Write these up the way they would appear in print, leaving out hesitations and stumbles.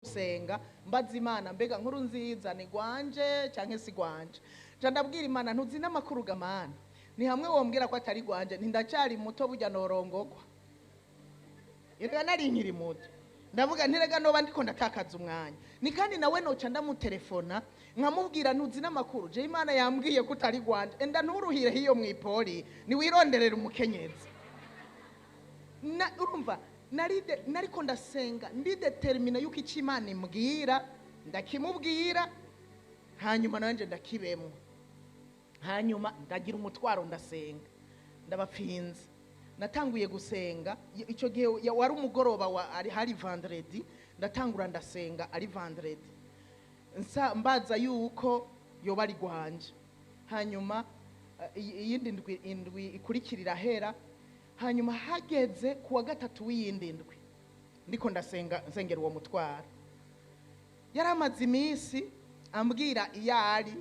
Gusenga mbaza Imana, mbega nkuru nziza ni gwanje canke si gwanje? Nca ndabwira Imana, ntuzi n'amakuru gamana, ni hamwe wombwira ko atari gwanje, nti ndacyari muto, burya norongogwa. Erega nari nkiri muto. Ndavuga nti rega noba ndiko ndatakaza umwanya, ni kandi nawe noca ndamutelefona nkamubwira, ntuzi n'amakuru, je Imana yambwiye ko utari gwanje, enda nturuhire hiyo mw'ipoli, niwironderera umukenyezi. Na urumva naride nariko ndasenga ndi déterminée yuko icyo Imana imbwira ndakimubwira, hanyuma nanje ndakibemwo. Hanyuma ndagira umutwaro, ndasenga, ndabapfinze. Natanguye gusenga icyo gihe wari umugoroba wa ari hari vendredi. Ndatangura ndasenga ari vendredi, nsa mbaza yuko yoba ari gwanje. Hanyuma iyindi ndwi, indwi ikurikirira hera. Hanyuma hageze kuwa gatatu w'iyindi ndwi, ndiko ndasenga, nsengera uwo mutwaro. Yari amaze iminsi ambwira iyo ari,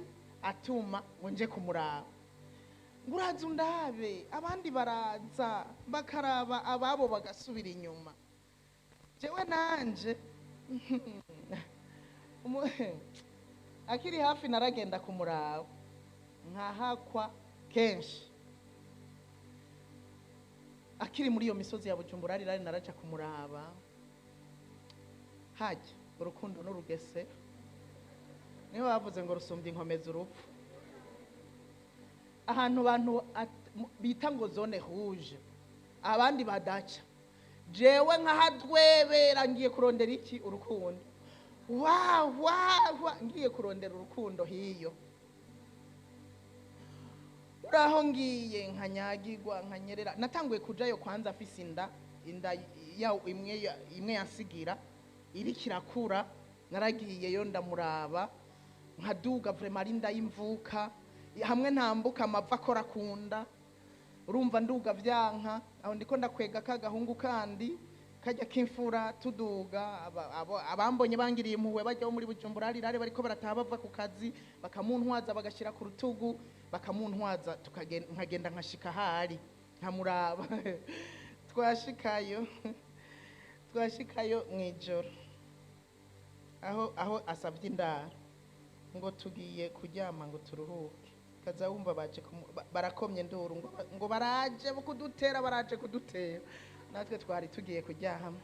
atuma ngo nje kumuraba, ngo uraza undabe, abandi baraza bakaraba ababo bagasubira inyuma. Jewe nanje akiri hafi naragenda kumuraba, nkahakwa kenshi. Akiri muri iyo misozi ya Bujumbura ari naraja kumuraba. Hajya urukundo n'urugese, niyo bavuze ngo rusumbya inkomezi urupfu. Ahantu abantu bita ngo zone rouge, abandi badaca, jewe nkahadwebera ngiye kurondera iki? Urukundo. Wa wa wa, ngiye kurondera urukundo hiyo. Uraho ngiye nkanyagirwa, nkanyerera. Natanguye kujayo kwanza afise inda, inda ya imwe imwe yansigira iriko irakura. Naragiyeyo ndamuraba, nkaduga, vraiment ari inda y'imvuka, hamwe ntambuka amava akora kunda. Urumva nduga vyanka, aho ndiko ndakwega ka gahungu kandi kajya k'imfura, tuduga. Abambonye bangiriye impuhwe, bajyaho muri Bujumbura rirare, bariko barataha bava ku kazi, bakamuntwaza, bagashyira ku rutugu, bakamuntwaza, nkagenda nkashika ahari nkamuraba. Twashikayo mw'ijoro, aho asabye indaro, ngo tugiye kuryama ngo turuhuke, kaza wumva baje barakomye induru ngo baraje kudutera, baraje kudutera. Natwe twari tugiye kuryama.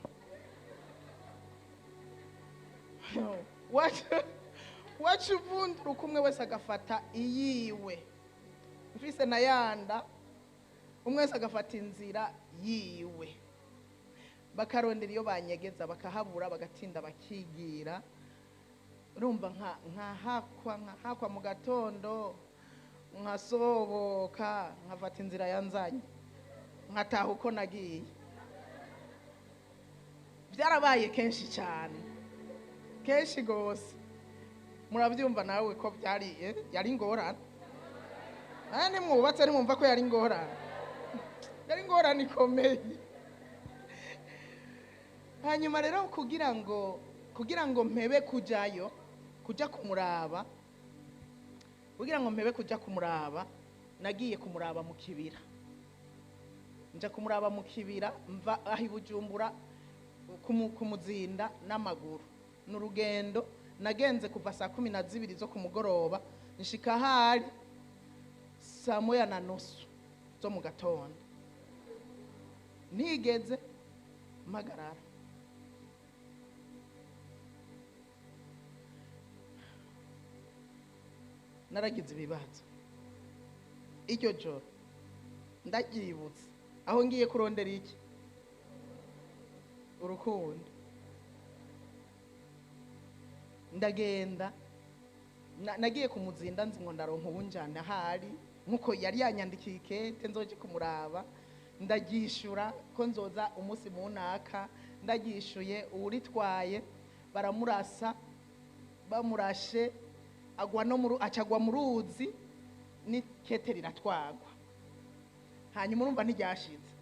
Waca uvunduruka, umwe wese agafata iyiwe, mfise na yanda, umwe wese agafata inzira yiwe, bakarondera iyo banyegeza bakahabura, bagatinda bakigira. Urumva nkahakwa, nkahakwa mu gatondo, nkasoboka, nkafata inzira yanzanye, nkataha uko nagiye. Byarabaye kenshi cyane, kenshi rwose. Murabyumva nawe ko byari yari ingorane. Aya nimwubatse, nimwumva ko yari ingorane, yari ingorane ikomeye. Hanyuma rero kugira ngo mpebe kujayo kuja kumuraba, kugira ngo mpebe kuja kumuraba, nagiye kumuraba mu kibira. Nja kumuraba mu kibira, mva aho i Bujumbura kumuzinda n'amaguru. Ni urugendo nagenze kuva saa 12 zo ku mugoroba, nshika ahari saa 1:30 zo mu gatondo, ntigeze mpagarara. Naragize ibibazo iryo joro, ndaryibutse, aho ngiye kurondera iki? Urukundo. Ndagenda, nagiye kumuzinda nzi ngo ndaronka uwunjana ahari, nkuko yari yanyandikiye ikete nzoje kumuraba, ndaryishura ko nzoza umunsi munaka. Ndaryishuye, uwuritwaye baramurasa, bamurashe agwa no mu acagwa mu ruzi, n'ikete riratwagwa. Hanyuma urumva ntiryashitse.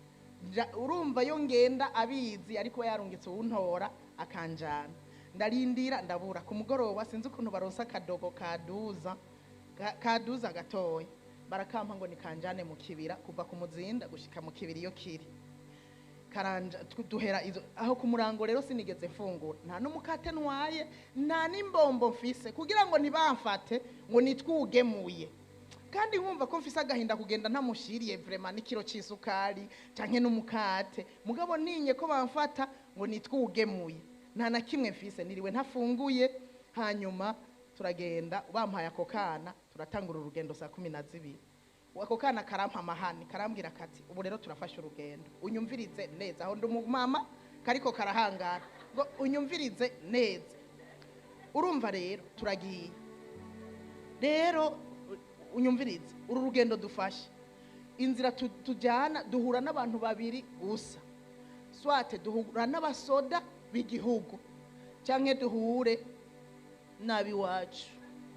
Urumva yo ngenda abizi, ariko yarungitse uwuntora akanjana. Ndarindira, ndabura. Ku mugoroba sinzi ukuntu baronsa akadogo kaduza kaduza gatoya, barakampa ngo nikanjane mu kibira, kuva ku Muzinda gushika mu kibira iyo kiri. Karanja duhera izo aho ku murango. Rero sinigeze mfungura, nta n'umukate ntwaye, nta n'imbombo mfise, kugira ngo ntibamfate ngo nitwugemuye. Kandi nkumva ko mfise agahinda kugenda ntamushiriye vraiment n'ikiro c'isukari canke n'umukate, mugabo ninye ko bamfata ngo nitwugemuye. Nta na kimwe mfise, niriwe ntafunguye. Hanyuma turagenda, bampaye ako kana, turatangura urugendo saa 12. Ako kana karampa amahani, karambwira kati: "Ubu rero turafashe urugendo, unyumvirize neza." Aho ndi umumama kariko karahangara ngo: "Unyumvirize neza, urumva rero turagiye, rero unyumvirize, uru rugendo dufashe, inzira tujyana duhura n'abantu babiri gusa: soit duhura n'abasoda b'igihugu, cyangwa duhure n'ab'iwacu."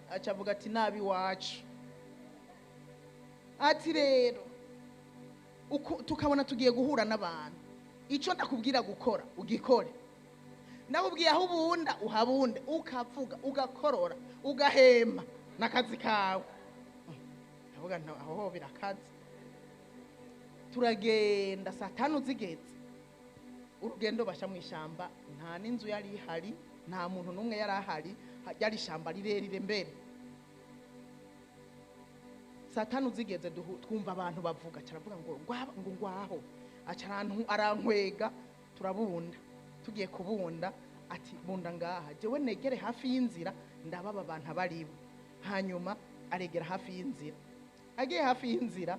Aca avuga ati: "N'ab'iwacu." Ati: "Rero tukabona tugiye guhura n'abantu, icyo ndakubwira gukora ugikore. Ndakubwiye aho ubunda uhabunde, ukavuga, ugakorora, ugahema, n'akazi kawe." Ndavuga nti: "Aho ho birakaze." Turagenda, saa 5 zigeze urugendo basha mu ishyamba. Nta n'inzu yari ihari, nta muntu n'umwe yari ahari, ryari ishyamba rirerire. Mbere saa 5 zigeze twumva abantu bavuga. Caravuga ngo ngo ngwaho. Aca arankwega, turabunda. Tugiye kubunda ati: "Bunda ngaha, jewe negere hafi y'inzira, ndababa abantu abaribo." Hanyuma aregera hafi y'inzira. Agiye hafi y'inzira,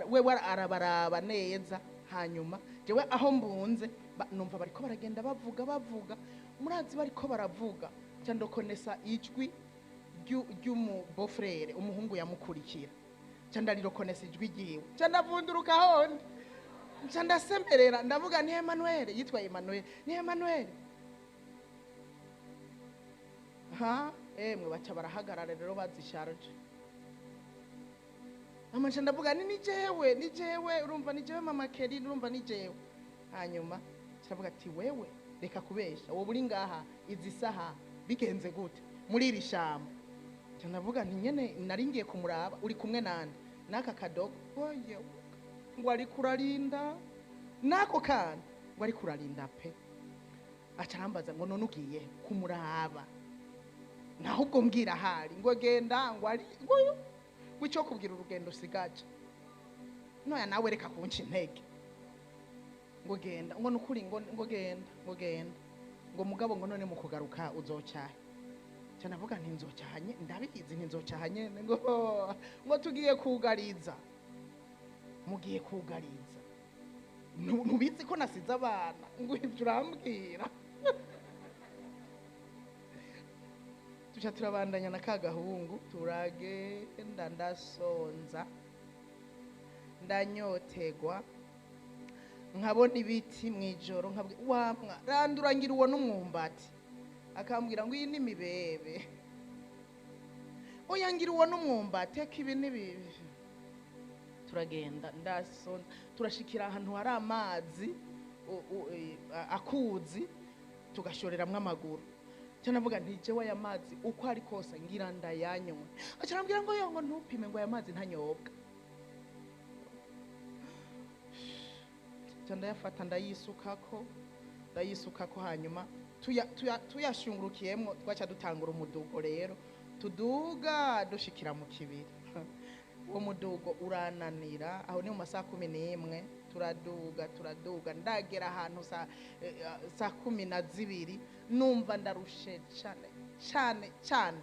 wewe arabaraba neza. Hanyuma jewe aho mbunze numva bariko baragenda bavuga, bavuga. Murazi bariko baravuga, ca ndokonesa ijwi ry'umu-beau-frère, umuhungu yamukurikira. Ca ndarirokonesa ijwi ryiwe, ca ndavunduruka hondi, nca ndasemerera, ndavuga ni Emmanuel. Yitwa Emmanuel. Ni Emmanuel ha. Emwe, baca barahagarara rero, bazisharje. Amaca ndavuga ni jewe, ni jewe, urumva, ni jewe mama Keri, urumva, ni jewe. Hanyuma kiravuga ati: "Wewe reka kubesha, wowe uri ngaha izi saha bigenze gute muri iri shamba?" Nca ndavuga nti: "Nyene nari ngiye kumuraba." "Uri kumwe nande?" "N'aka kadogo." Oye, ngo ariko urarinda n'ako kana? Ngo ariko urarinda pe. Aca arambaza ngo: "None ugiye kumuraba?" Naho ubwo mbwira ahari, ngo genda, ngo ari ngo yo ngo icyo kubwira urugendo usigaje noya, nawe reka kunca intege, ngo genda, ngo nukuri, ngo genda, ngo genda, ngo mugabo, ngo none mu kugaruka uzocahe? Nca ndavuga nti: "Nzocahanye, ndabizi, nti nyene." Ngo tugiye kugariza, mugiye kugariza, ntubizi ko nasize abana? Ngo ibyo urambwira. Tuca turabandanya na ka gahungu, turagenda, ndasonza, ndanyotegwa, nkabona ibiti mu ijoro, nkabwira wamwa: "Randura ngira uwo n'umwumbati." Akambwira ngo: "Iyi ni mibebe." "Oya, ngira uwo n'umwumbati." Eka, ibi ni bibi. Turagenda, ndasonza, turashikira ahantu hari amazi, akuzi, tugashoreramwo amaguru. Nca ndavuga nti: "Jewe aya mazi uko ari kose ngira ndayanywe." Aca arambwira ngo: "Yo," ngo "ntupime," ngo "aya mazi ntanyobwa." Nca ndayafata, ndayisukako, ndayisukako. Hanyuma tuyashungurukiyemwo, twaca dutangura umudugo. Rero tuduga dushikira mu kibiri. Uwo mudugo urananira. Aho ni mu masaha 11. Turaduga, turaduga, ndagera ahantu saa 12, numva ndarushe cane cane cane.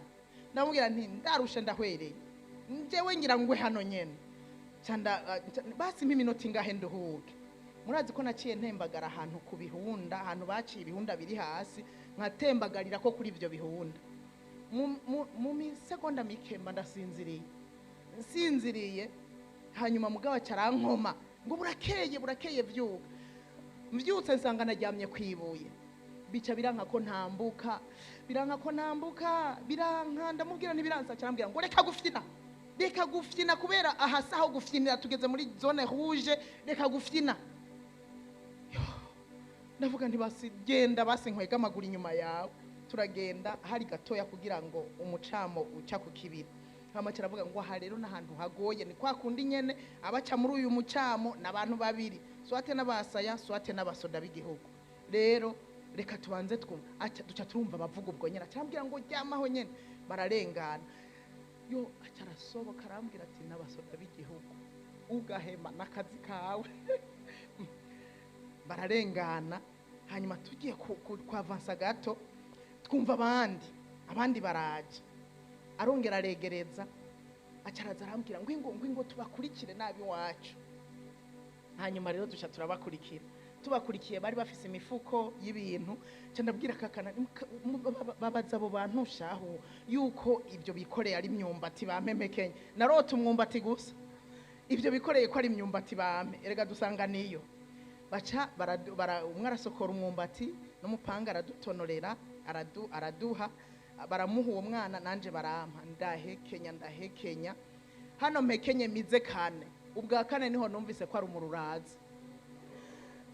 Ndamubwira nti: "Ndarushe, ndahwereye, njyewe ngira ngwe hano nyene." Ca basi mpa iminota ingahe nduhuke. Murazi ko naciye ntembagara ahantu ku bihunda, ahantu baciye ibihunda biri hasi, nkatembagarira ko kuri ivyo bihunda. Mu misegonda mike mba ndasinziriye, nsinziriye. Hanyuma mugabo aca arankoma ngo: "Burakeye, burakeye, vyuka." Mvyutse nsanga naryamye kwibuye. Bica biranka ko ntambuka, biranka ko ntambuka, biranka. Ndamubwira ntibiransa. Aca arambwira ngo: "Reka gufyina, reka gufyina, kubera aha si aho gufyinira, tugeze muri zone rouge, reka gufyina." Yo, ndavuga nti: "Basi genda, basi nkwega amaguru inyuma yawe." Turagenda hari gatoya kugira ngo umucamo uca ku kibiri. Hama aravuga ngo: "Aha rero n'ahantu hagoye, ni kwa kundi nyene abaca muri uyu mucamo n'abantu babiri." Soit n'abasaya, soit n'abasoda b'igihugu. Rero reka tubanze twumva. Aca duca turumva bavuga ubwo nyene, acarambwira ngo ryamaho nyene. Bararengana yo, aca arasohoka, arambwira ati: "N'abasoda b'igihugu, ugahema n'akazi kawe." Bararengana. Hanyuma tugiye kwavansa gato, twumva abandi baraje. Arongera aregereza, acaraza arambwira ngo ingo tubakurikire nabi iwacu. Hanyuma rero duca turabakurikira. Tubakurikiye, bari bafise imifuko y'ibintu. Nca ndabwira kakana: "Babaza abo bantu shahu yuko ibyo bikoreye ari imyumbati bampemekenye." Narota umwumbati gusa, ibyo bikoreye ko ari imyumbati bampe. Erega dusanga niyo baca umwe arasokora umwumbati n'umupanga, aradutonorera, araduha. Baramuha uwo mwana, nanje barampa. Ndahekenya, ndahekenya hano, mpekenye mize kane. Ubwa kane niho numvise ko ari umururazi.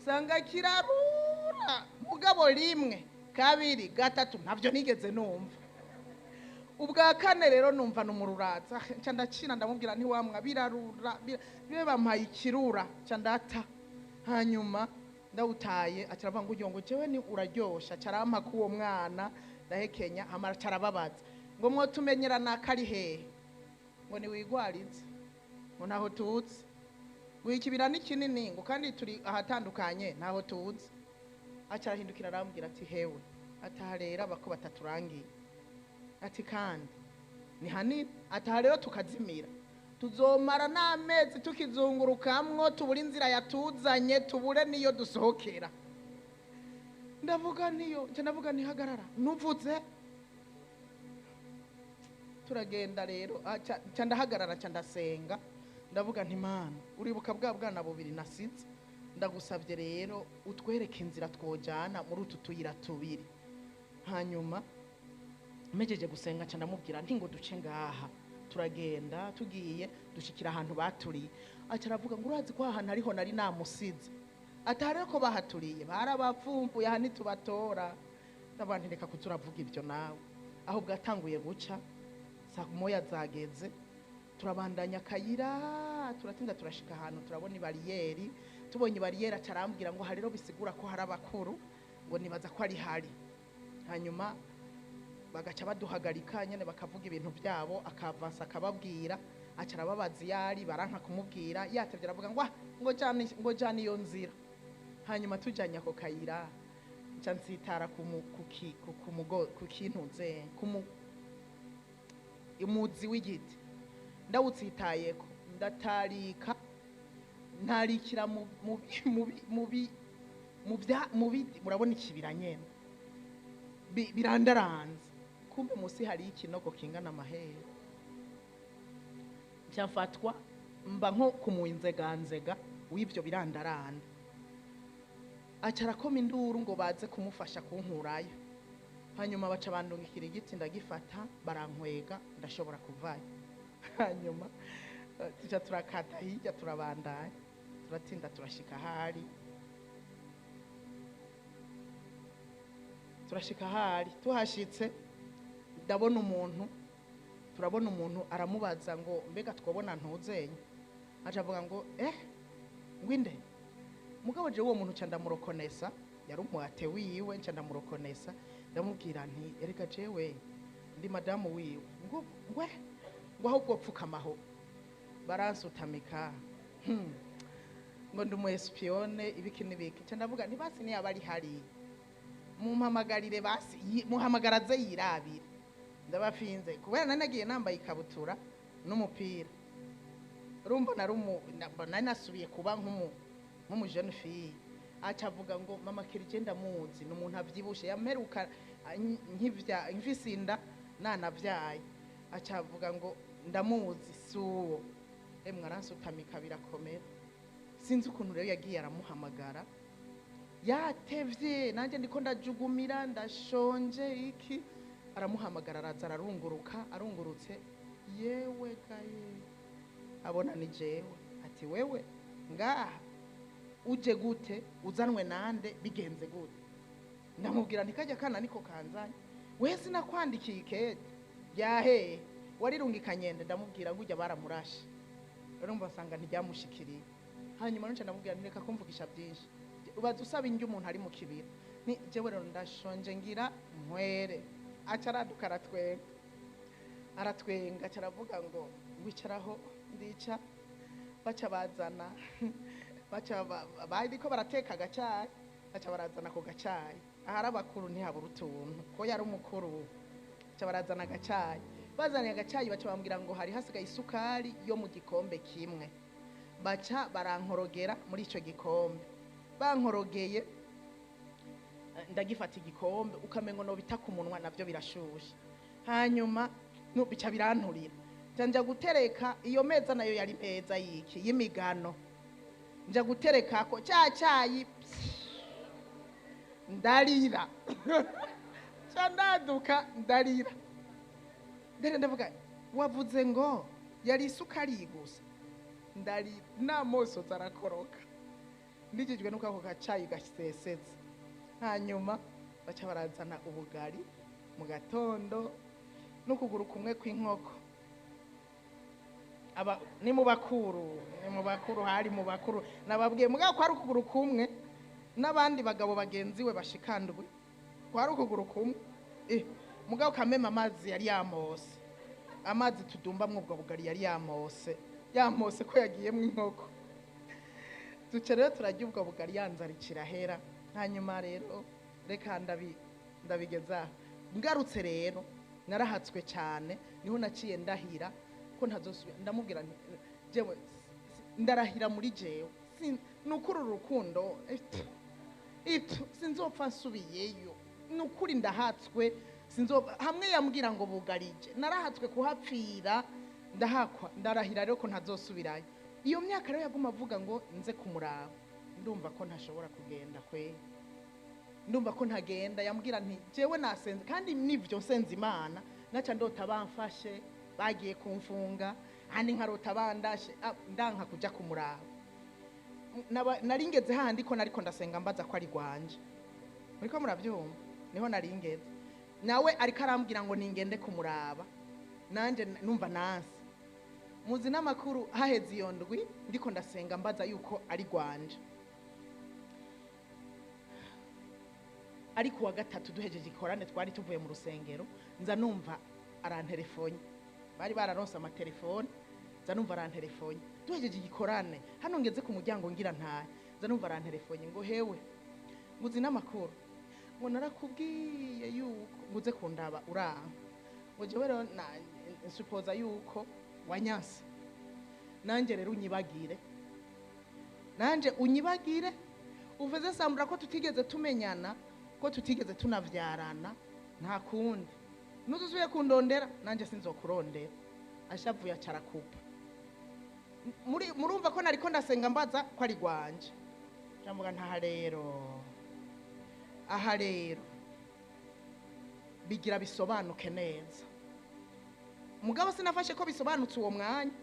Sanga kirarura, mugabo rimwe, kabiri, gatatu ntavyo nigeze numva. Ubwa kane rero numva ni umururaza. Nca ndakina, ndamubwira ntiwamwa birarura, bibe bampaye ikirura. Nca ndata. Hanyuma ndawutaye, aca aravuga ngo ugira ngo jewe ni uraryosha. Aca arampa k'uwo mwana, ndahekenya. Hama aca arababaza ngo mwotumenyera naka ari hehe? Ngo niwigwarize, ngo ntaho tuzi, ngo ikibira ni kinini, ngo kandi turi ahatandukanye, ntaho tuzi. Aca arahindukira, arambwira ati: "Hewe," ataha rero abako bataturangiye, ati: "Kandi ni hanini," ataha rero tukazimira, tuzomara n'amezi tukizungurukamwo, tubure inzira yatuzanye, tubure n'iyo dusohokera. Ndavuga niyo nca ndavuga ntihagarara nuvuze. Turagenda rero. Nca ndahagarara, nca ndasenga, ndavuga nti: "Mana, uribuka bwa bwana bubiri nasize? Ndagusabye rero utwereke inzira twojana muri utu tuyira tubiri." Hanyuma mpejeje gusenga, nca ndamubwira nti ngo duce ngaha. Turagenda. Tugiye, dushikira ahantu baturiye. Aca aravuga ngo: "Urazi ko ahantu ariho nari namusize?" Atari ko bahaturiye, barabavumbuye, aha ntitubatora. Ndavuga nti: "Reka kuza uravuga ibyo nawe." Aho bwatanguye guca, saa moya zageze. Turabandanya akayira, turatinda, turashika ahantu turabona ibariyeri. Tubonye ibariyeri, aca arambwira ngo aha rero bisigura ko hari abakuru, ngo nibaza ko ari hari. Hanyuma bagaca baduhagarika nyene, bakavuga ibintu byabo, akavansa akababwira. Aca arababaza iyo ari, baranka kumubwira. Yatevye aravuga ngo: "Ah, ngo jana, ngo jana iyo nzira." Hanyuma tujanye ako kayira, nca nsitara ku mu- ku ki- ku- ku mugo- ku kintuze, ku umuzi w'igiti. Ndawutsitayeko, ndatarika, ntarikira mu biti. Murabona ikibira nyene birandaranze. Kumbe musi hari ikinogo kingana amahere. Nca mba nko kumunzeganzega w'ivyo birandaranda. Aca arakoma induru ngo baze kumufasha kunkurayo. Hanyuma baca bandungikira igiti, ndagifata, barankwega, ndashobora kuvayo. Hanyuma tuca turakata hirya, turabandanya, turatinda, turashika ahari. Turashika ahari. Tuhashitse, ndabona umuntu, turabona umuntu, aramubaza ngo: "Mbega twabona ntuzenye?" Aca avuga ngo: "Eh, ngwinde mugabo." Jewe uwo muntu nca ndamurokonesa, yari umuate wiwe. Nca ndamurokonesa, ndamubwira nti: "Erega jewe ndi madamu wiwe." Ngo ngwe, ngo ahubwo pfukamaho. Baransutamika, ngo ndi umu espionne, ibiki n'ibiki. Nca ndavuga nti: "Basi niyaba ari hariya, mumpamagarire, basi muhamagaraze yirabire." Ndabafinze kubera nari nagiye nambaye ikabutura n'umupira. Urumva nari nasubiye kuba nk'umu jeune fille. Aca avuga ngo: "Mama Kirije ndamuzi, ni umuntu avyibushe, yamperuka nkivya mfise inda nanavyaye." Aca avuga ngo: "Ndamuzi, si uwo." Emwe, aransutamika birakomera. Sinzi ukuntu rero yagiye aramuhamagara yatevye, nanjye ndiko ndajugumira, ndashonje iki. Aramuhamagara, araza, ararunguruka. Arungurutse, yewe gaye, abona ni jewe. Ati: "Wewe ngaha uje gute? Uzanwe nande? Bigenze gute?" Ndamubwira nti: "Kajya kana niko kanzanye." "We sinakwandikiye ikete ryahehe? Warirungikanye nde?" Ndamubwira ngo ujya baramurashe. Urumva nsanga ntiryamushikiriye. Hanyuma nce ndamubwira nti reka kumvugisha byinshi, ubaza usaba indyo umuntu ari mu kibira. Ni jewe rero ndashonje, ngira nkwere. Aca araduka aratwenga, aratwenga, aca aravuga ngo wicaraho. Ndica, baca bazana, baca bariko barateka agacayi, baca barazana ako gacayi. Ahari abakuru ntihabura utuntu, ko yari umukuru. Baca barazana agacayi. Bazaniye agacayi, baca bambwira ngo hari hasigaye isukari yo mu gikombe kimwe. Baca barankorogera muri icyo gikombe. Bankorogeye, ndagifata igikombe, ukamengo no bita ku munwa, navyo birashushe. Hanyuma bica biranturira. Nja nja gutereka iyo meza, nayo yari meza yiki y'imigano. Nja guterekako cya cyayi, ndarira, ca ndaduka ndarira. Ndere ndavuga, wavuze ngo yari isukari gusa. Ndarira n'amosozi arakoroka, ndikijwe nuko ako gacayi gasesetse. Hanyuma baca barazana ubugari mu gatondo n'ukuguru kumwe kw'inkoko. Aba ni mu bakuru, ni mu bakuru, hari mu bakuru nababwiye. Mugabo kwari ukuguru kumwe n'abandi bagabo bagenzi we bashikandwe, kwari ukuguru kumwe. Mugabo kamema amazi yari yamose, amazi tudumbamwo ubwo bugari yari yamose, yamose ko yagiyemwo inkoko. Duce rero turarya ubwo bugari, yanzara ikirahera. Hanyuma rero reka ndabigeza ngarutse rero narahatswe cyane. Niho naciye ndahira ko ntazosubira. Ndamubwira nti jewe ndarahira muri jewe, ni ukuri uru rukundo itu sinzopfa nsubiyeyo. Ni ukuri ndahatswe, sinzopfa. Hamwe yambwira ngo bugarije, narahatswe kuhapfira, ndahakwa. Ndarahira rero ko ntazosubirayo. Iyo myaka rero yaguma avuga ngo nze kumuraba, ndumva ko ntashobora kugenda kwe, ndumva ko ntagenda. Yambwira nti jewe nasenze, kandi nivyo nsenze Imana, naca ndota bamfashe bagiye kumfunga, ahandi nkarota bandashe. Ndanka kuja kumuraba. Naringeze hahandi ko nariko ndasenga mbaza ko ari rwanje. Muriko muravyumva? Niho naringeze, nawe ariko arambwira ngo ningende kumuraba, nanje numva nansi muzi n'amakuru. Haheze iyo ndwi ndiko ndasenga mbaza yuko ari rwanje. Ariko wa gatatu duhejeje ikorane, twari tuvuye mu rusengero, nza numva aranterefonye. Bari bararonse amatelefone. Nza numva aranterefonye duhejeje igikorane, hano ngeze ku muryango ngira ntahe, nza numva aranterefonye ngo hewe, nguzi n'amakuru, ngo narakubwiye yuko nguze kundaba uraha, ngo jewe rero nsupoza yuko wanyanse, nanjye rero unyibagire, nanje unyibagire, uveze sambura ko tutigeze tumenyana, ko tutigeze tunavyarana. Nta kundi, nuzusubiye kundondera nanjye sinzokurondera. Ashavuye acarakupa. Muri murumva ko nariko ndasenga mbaza ko ari rwanje. Ndavuga ntaha rero, aha rero bigira bisobanuke neza. Mugabo sinafashe ko bisobanutse uwo mwanya.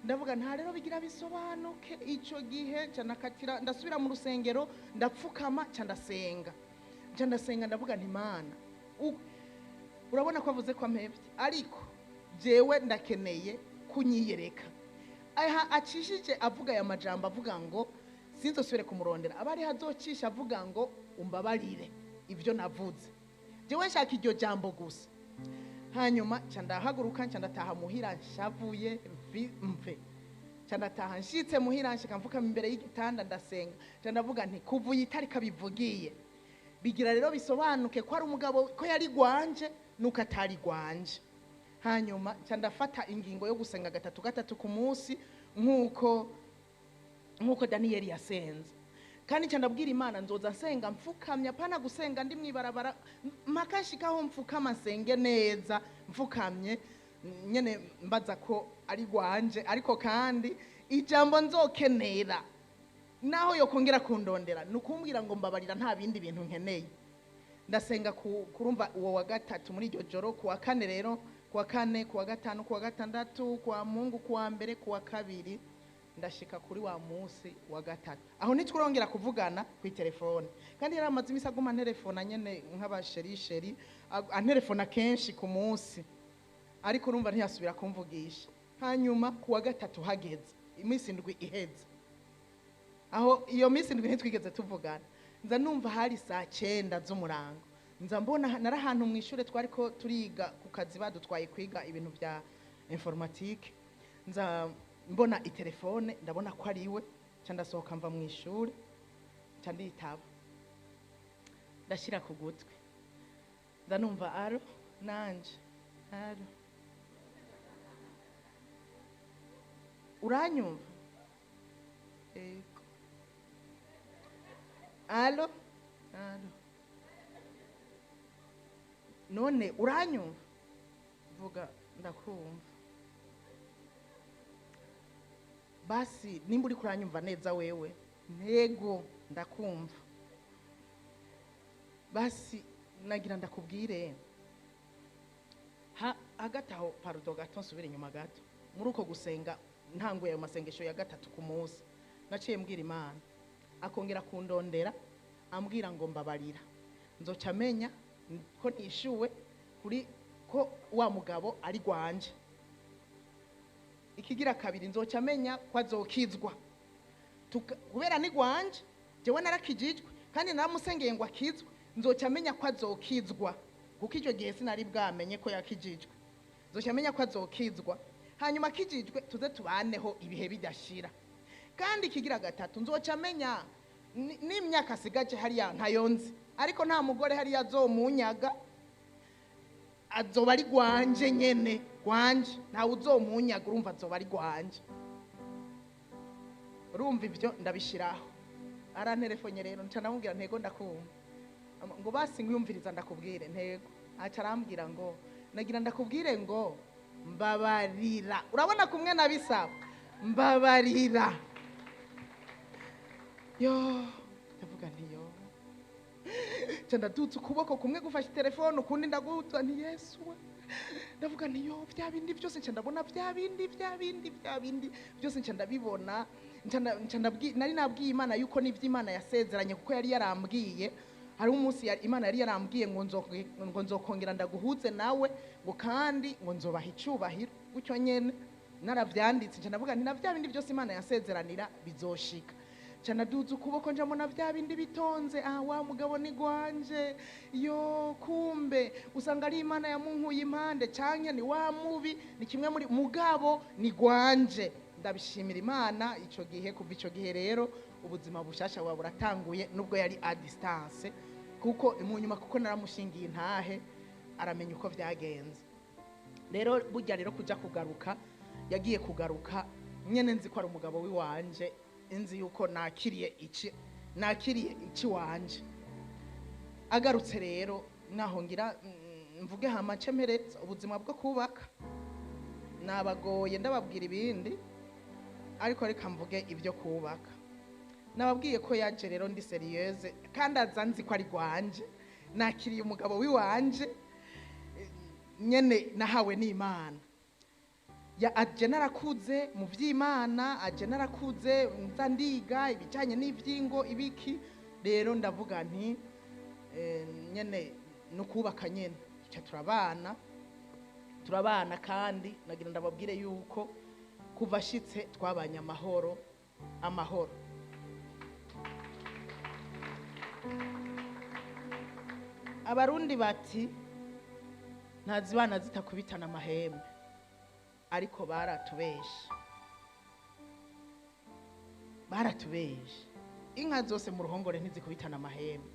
Ndavuga nta rero bigira bisobanuke. Ico gihe nca nakatira, ndasubira mu rusengero, ndapfukama, nca ndasenga, nca ndasenga. Ndavuga nti Mana, urabona ko avuze ko ampevye, ariko jewe ndakeneye kunyiyereka. Aha acishije avuga aya majambo, avuga ngo sinzosubire kumurondera, aba ari hazocisha avuga ngo umbabarire ibyo navuze. Jewe nshaka iryo jambo gusa. Hanyuma nca ndahaguruka, nca ndataha muhira nshavuye mve. Nca ndataha, nshitse muhira nshika mfukama imbere y'igitanda, ndasenga. Nca ndavuga nti kuva iyi tariki abivugiye, bigira rero bisobanuke ko ari umugabo, ko yari gwanje nuko atari gwanje. Hanyuma nca ndafata ingingo yo gusenga gatatu gatatu ku munsi, nkuko Daniyeli yasenze. Kandi nca ndabwira Imana nzoza nsenga mfukamye, apana gusenga ndi mwibarabara, mpaka nshikaho mfukama nsenge neza mfukamye nyene, mbaza ko ari gwanje. Ariko kandi ijambo nzokenera naho yokongera kundondera ni ukumbwira ngo mbabarira, nta bindi bintu nkeneye. Ndasenga kurumva uwo wa gatatu muri iryo joro. Ku wa kane rero, ku wa kane, ku wa gatanu, ku wa gatandatu, ku wa Mungu, ku wa mbere, ku wa kabiri, ndashika kuri wa munsi wa gatatu. Aho ntitwurongera kuvugana ku telefone, kandi yari amaze imisi aguma antelefona nyene nk'abasherisheri, antelefona kenshi ku munsi, ariko urumva ntiyasubira kumvugisha. Hanyuma ku wa gatatu hageze iminsi 7 iheze. Aho iyo minsi 7 ntitwigeze tuvugana. Nza numva hari saa 9 z'umurango, nza mbona nari ahantu mu ishure twariko turiga ku kazi, badutwaye kwiga ibintu vya informatique. Nza mbona itelefone, ndabona ko ari we, nca ndasohoka mva mu ishure, nca nditaba, ndashyira ku gutwi, nza numva allô, nanje allô, uranyumva? Ego. Allô, allô, none uranyumva? Vuga ndakumva. Basi nimba uri kuranyumva neza wewe. Ntego ndakumva. Basi nagira ndakubwire ha hagati aho, pardon gato, nsubire inyuma gato. Muri uko gusenga ntanguye ayo masengesho ya 3 ku munsi, naciye mbwira Imana, akongera kundondera ambwira ngo mbabarira, nzoca amenya ko nishuwe kuri ko wa mugabo ari gwanje. Ikigira kabiri, nzoca amenya ko azokizwa. Kubera ni gwanje, jewe narakijijwe kandi naramusengeye ngo akizwe, nzoca amenya ko azokizwa, kuko icyo gihe sinari bwamenye ko yakijijwe. Nzoca amenya ko azokizwa, hanyuma akijijwe tuze tubaneho ibihe bidashira. Kandi ikigira gatatu, nzoca amenya n'imyaka asigaje hariya ntayo nzi, ariko nta mugore hariya azomunyaga, azoba ari gwanje nyene, gwanje, ntawe uzomunyaga, urumva azoba ari gwanje. Urumva ibyo ndabishiraho. Aranterefonye rero, nca ndamubwira ntego ndakumva. Ngo basi ngwiyumviriza ndakubwire. Ntego. Aca arambwira ngo nagira ndakubwire ngo mbabarira. Urabona kumwe nabisaba, mbabarira. Yo, ndavuga nti yo. Nca ndadutse ukuboko kumwe gufashe telefone, ukundi ndagutsa nti Yesu we. Ndavuga nti yo, bya bindi byose nca ndabona, bya bindi, bya bindi, bya bindi byose nca ndabibona. Nca nari nabwiye Imana yuko n'ivyo Imana yasezeranye, kuko yari yarambwiye hari umunsi Imana yari yarambwiye ngo ngo nzokongera ndaguhuze nawe, ngo kandi ngo nzobaha icubahiro gutyo nyene. Naravyanditse, nca ndavuga nti na bya bindi byose Imana yasezeranira bizoshika. Nca ndaduza ukuboko, nja mbona bya bindi bitonze, ah, wa mugabo ni gwanje. Yo, kumbe usanga ari Imana yamunkuye impande, canke ni wa mubi, ni kimwe muri mugabo ni gwanje. Ndabishimira Imana ico gihe. Kuva ico gihe rero ubuzima bushasha buba buratanguye, nubwo yari à distance, kuko mu nyuma kuko naramushingiye intahe aramenya uko vyagenze. Rero burya rero kuja kugaruka, yagiye kugaruka nyene nzi ko ari umugabo wiwanje, nzi yuko nakiriye iki, nakiriye iki wanje. Agarutse rero naho ngira mvuge hama nce mpereza ubuzima bwo kubaka. Nabagoye ndababwira ibindi, ariko reka mvuge ibyo kubaka. Nababwiye ko yaje rero ndi sérieuse, kandi aza nzi ko ari gwanje, nakiriye umugabo wiwanje nyene nahawe n'Imana. Ya aje narakuze mu vy'Imana, aje narakuze nza ndiga ibijanye n'ivyingo ibiki. Rero ndavuga nti nyene no kubaka nyene, tuca turabana, turabana. Kandi nagira ndababwire yuko kuva ashitse twabanye amahoro, amahoro. Abarundi bati ntazibana zitakubitana amahembe, ariko baratubeshe, baratubeshe. Inka zose mu ruhongore ntizikubitana amahembe.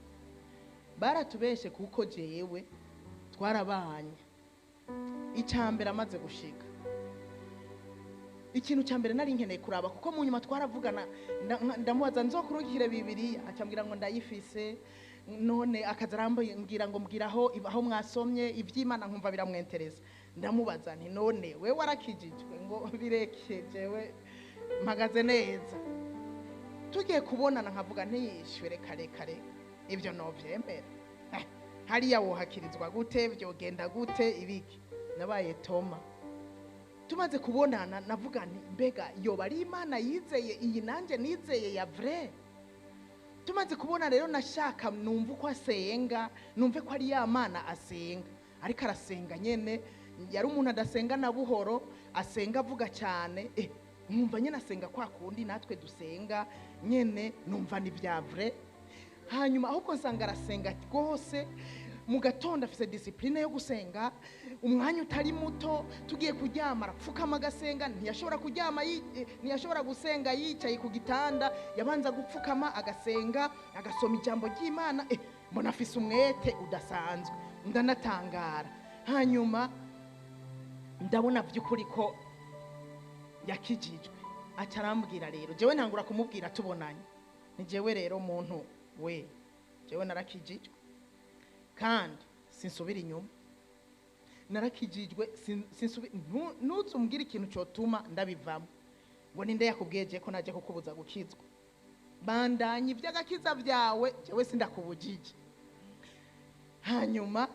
Baratubeshe, kuko jewe twarabanye. Icambere amaze gushika, ikintu cya mbere nari nkeneye kuraba, kuko mu nyuma twaravugana, ndamubaza nzokurungikire Bibiliya, acambwira ngo ndayifise. None akaza arambwira ngo mbwira aho mwasomye ivy'Imana, nkumva biramwentereza. Ndamubaza nti none we warakijijwe? Ngo bireke, jewe mpagaze neza. Tugiye kubonana nkavuga ntiyishwe, kare kare ibyo novyemera. Hariya wohakirizwa gute, vyogenda gute, ibiki? Nabaye Toma. Tumaze kubonana navuga nti mbega yoba ari Imana yizeye iyi nanje nizeye ya vrai? Tumaze kubona rero nashaka numva uko asenga, numve ko ari ya Mana asenga. Ariko arasenga nyene yari umuntu adasenga na buhoro, asenga avuga cyane. Nkumva nyine asenga kwa kundi natwe dusenga nyene, numva ni bya vrai. Hanyuma ahubwo nsanga arasenga rwose. Mu gatondo afise discipline yo gusenga umwanya utari muto. Tugiye kuryama arapfukama agasenga. Ntiyashobora kuryama ntiyashobora gusenga yicaye ku gitanda, yabanza gupfukama agasenga, agasoma ijambo ry'Imana. Mbona afise umwete udasanzwe, ndanatangara. Hanyuma ndabona by'ukuri ko yakijijwe. Aca arambwira rero, jewe ntangura kumubwira tubonanye, ni jewe rero muntu we, jewe narakijijwe kandi sinsubira inyuma. Narakijijwe, ntuzumbwire ikintu cyotuma ndabivamo. Ngo ninde yakubwiye je ko naje kukubuza gukizwa? Bandanye iby'agakiza byawe, jewe sindakubujije. Hanyuma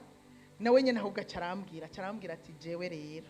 nawe nyine ahubwo aca arambwira ati: "Jewe rero